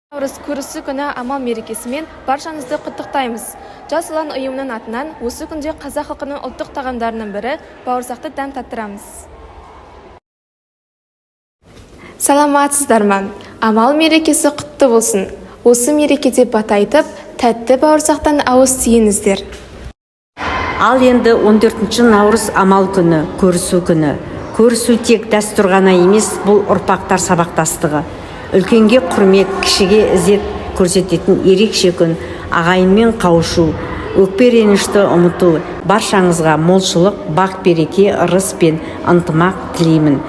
Наурыз, Көрісу күні, Амал мерекесімен баршаңызды құттықтаймыз! «Жас ұлан» ұйымының атынан осы күнде қазақ халқының ұлттық тағамдарының бірі бауырсақты дәм таттырамыз. Саламатсыздар ма! Амал мерекесі құтты болсын! Осы мерекеде бата айтып, тәтті бауырсақтан ауыз тиіңіздер. Ал енді 14 наурыз, Амал күні, Көрісу күні. Көрісу тек дәстүр ғана емес, бұл ұрпақтар сабақтастығы, үлкенге құрмет, кішіге ізет көрсететін ерекше күн, ағайынмен қауышу, өкпе ренішті ұмыту. Баршаңызға молшылық, бақ, береке, ырыс пен ынтымақ тілеймін.